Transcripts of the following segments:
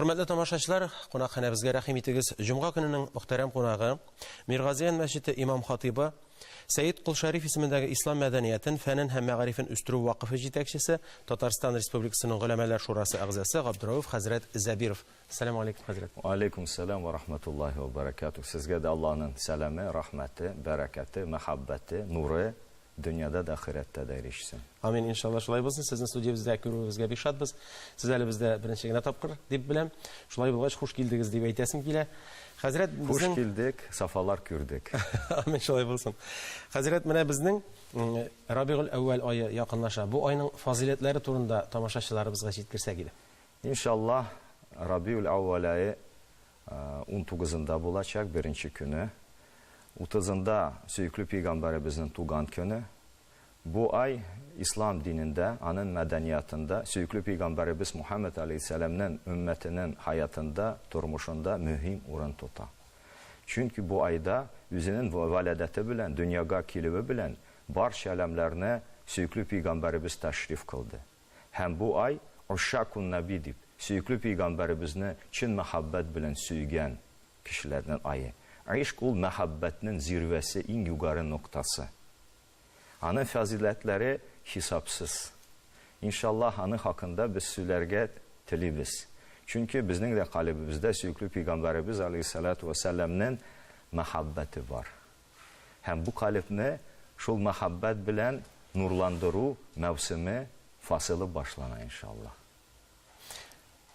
Хөрмәтле тамашачылар, кунакханәбезгә рәхим итегез. Җомга көненең мөхтәрәм кунагы, Миргазиян мәчете имам-хатыйбы, Сәет Кол Шәриф исемендәге ислам мәдәниятен, фәнен һәм мәгарифен үстерү вакыфы җитәкчесе, Татарстан Республикасының Голәмәләр шурасы әгъзасы Габдрәүф хәзрәт Зәбиров. Әссәламү алейкум, хәзрәт. Вә алейкум сәлам вә рахматуллаһи вә бәрәкәтүһ. Сезгә дә Аллаһның сәламе, рәхмәте, бәрәкәте, мәхәббәте, нуры дөньяда да, ахирәттә дә ирешсен. Амин, иншалла, шулай булсын. Сезне студиябездә күрүебезгә бик шатбыз. Сез әле бездә беренче генә тапкыр, дип беләм. Шулай булгач, хуш килдегез дип әйтәсем килә. Хәзрәт, безнең... Хуш килдек, сафалар күрдек. Амин, шулай булсын. Хәзрәт, менә безнең Рабигуль әүвәл ае якынлаша. Бу айның фазыйләтләре турында тамашачыларыбызга җиткерсәк иде. Иншалла, Рабигуль әүвәл ае унтугызында булачак, беренче көне. Утызында сөекле пәйгамбәребезнең туган көне. Бу ай ислам динендә, аның мәдәниятында, сөекле пәйгамбәребез Мухәммәд аләйһиссәламнең өммәтенең хаятында, тормышында мөһим урын тота. Чөнки бу айда үзенең вәләдәте белән, дөньяга килүе белән барча әләмләрне сөекле пәйгамбәребез тәшриф кылды. Һәм бу ай Ушшакун Наби дип, сөекле пәйгамбәребезне чын мәхәббәт белән сөйгән кешеләрнең ае. Гыйшк ул мәхәббәтнең зирвәсе, иң югары ноктасы. Аның фазыйләтләре хисапсыз. Иншаллаһ, аның хакында без сөйләргә телибез. Чөнки безнең дә калебебездә сөекле пәйгамбәребез алейһиссалату вәссәламнең мәхәббәте бар. Һәм бу калебне шул мәхәббәт белән нурландыру мәүсеме, фасылы башлана, иншаллаһ.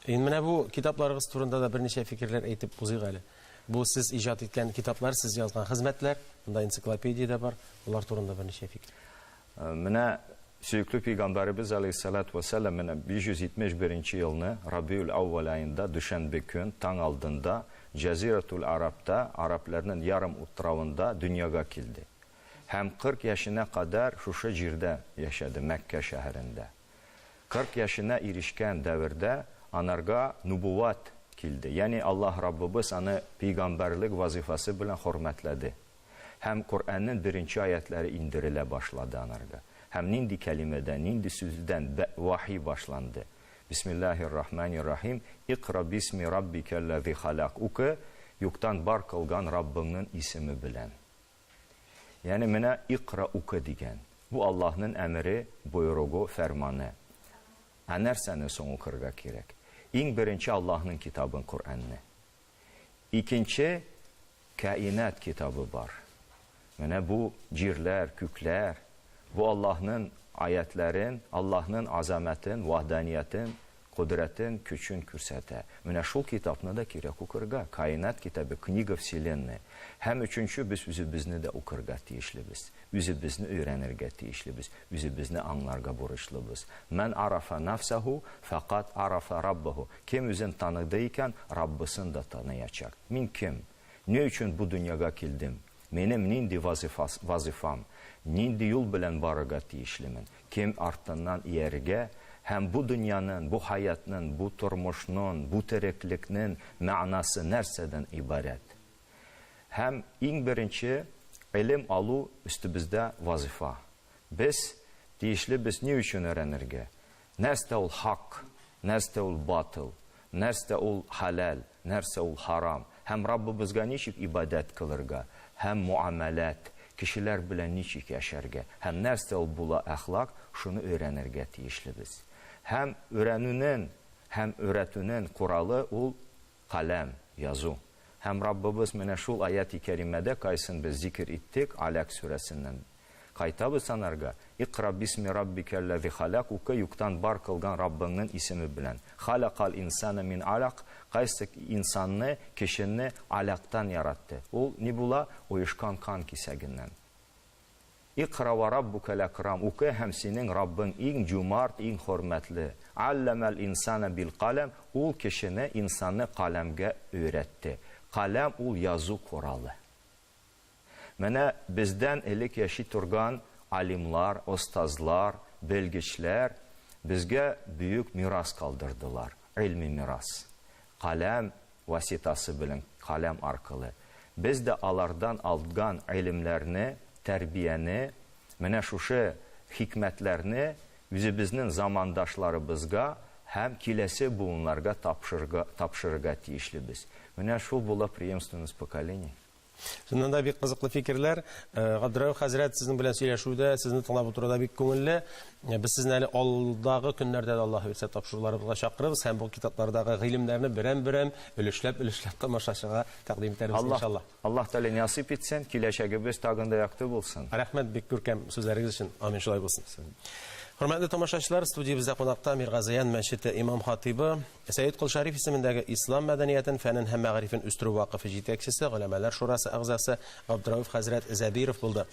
Инде менә бу китапларыгыз турында да берничә фикерләр әйтеп узыйк әле. Бу сез иҗат иткән китаплар, сез язган хезмәтләр, монда энциклопедия дә бар, болар турында берничә фикер. Менә сөекле пәйгамбәребез алейһиссалату вәссәлам менә 571 нче елны Рабиул әүвәл аенда дүшәнбе көн таң алдында Җәзиратул Арабта, Арабләрнең ярым утравында дөньяга килде. Һәм 40 яшенә кадәр шушы җирдә яшәде, Мәккә шәһәрендә. 40 яшенә ирешкән дәвердә анарга нубуват килде, ягъни Аллаһ Раббыбыз аны пәйгамбәрлек вазыйфасы белән хөрмәтләде. Һәм Коръәннең беренче аятьләре иңдерелә башлады анарга. Һәм нинди кәлимәдән, нинди сүздән вахи башланды? Бисмиллаһир-рахманир-рахим, Икъра бисми раббикәлләзи халяк, Укы, юктан бар кылган Раббыңның исеме белән. Ягъни менә икъра укы дигән. Бу Аллаһның әмере, боерыгы, фәрманы. Ә нәрсәне соң укырга кирәк? Иң беренче Аллаһның китабын, Коръәнне. Икенче Каинат китабы бар. Менә бу җирләр, күкләр, бу Аллаһның аятьләрен, Аллаһның азамәтен, ваһданиятен, кодрәтен, көчен күрсәтә. Менә шул китапны да кирәк укырга. Каинат китабы, книга вселенной. Һәм өченче, без үзебезне дә укырга тиешлебез. Үзебезне өйрәнергә тиешлебез, үзебезне аңларга бурычлыбыз. Мән арафа нафсаху, фәкат арафа раббаху. Кем үзен таныды икән, Раббысын да таныячак. Мин кем? Ни өчен бу дөньяга килдем? Минем нинди вазыйфам? Нинди юл белән барырга тиешлемен? Кем артыннан иярергә һәм бу дөньянын, бу хәятнын, бу тормышнын, бу тереклекнен мәгънасы нәрсәдән ибарәт? Һәм иң беренче гыйлем алу өстебездә вазыйфа. Без тиешлебез ни өчен өйрәнергә? Нәрстә ул хак, нәрстә ул батыл, нәрстә ул хәләл, нәрсә ул харам, һәм Раббыбызга ничек ибадәт кылырга, һәм муамәләт, кешеләр белән ничек яшәргә, һәм нәрсә ул була әхлак, шуны өйрәнергә тиешлебез. Һәм өйрәнүнен һәм өйрәтүнен коралы ул каләм, язу. Һәм Раббыбыз менә шул аяти кәримәдә, кайсын без зикер иттек, Аләк сүрәсеннән, Кайтабыз санарга, Икъра бисми раббикәлләзи халяк, укы юктан бар кылган Раббыңнын исеме белән. Халякал инсана мин аляк, кайсы инсанны, кешене аляктан яратты. Ул ни була? Оешкан кан кисәгеннән. Икъра вә раббукәл әкрам, укы һәм синең Раббың иң җумарт, иң хөрмәтле. Алләмәл инсана бил каләм, ул кешене, инсанны каләмгә өйрәтте. Каләм ул язу коралы. Менә бездән элек яши торган алимлар, остазлар, белгечләр безгә бөек мирас калдырдылар, гыйльми мирас. Каләм васитасы белән, каләм аркылы. Без дә алардан алдган гыйлемнәрне, тәрбияне, менә шушы хикмәтләрне үзебезнең замандашларыбызга һәм киләсе буыннарга тапшырга, тапшырырга тиешлебез. Менә шул була преемственность поколений. Чыннан да бик кызыклы фикерләр. Э, Габдрәүф хәзрәт, сезнең белән сөйләшүдә, сезне тыңлап утыруда бик күңелле. Э, без сезне әле алдагы көннәрдә дә Аллаһ бирсә тапшыруларыбызга чакырабыз һәм бу китаплардагы гыйлемнәрне берәм-берәм, өлешләп-өлешләп тамашачыга тәкъдим итәрбез, иншалла. Аллаһ Тәгалә насыйп итсен, киләчәгебез тагын да якты булсын. Рәхмәт бик күркәм сүзләрегез өчен. Амин, шулай булсын. Хөрмәтле тамашачылар, студиябездә кунакта Миргазиян мәчете имам-хатыйбы, Сәет Кол Шәриф исемендәге Ислам мәдәниятен, фәнен һәм мәгарифен үстерү вакыфы җитәкчесе, Голәмәләр шурасы әгъзасы Габдрәүф хәзрәт Зәбиров булды.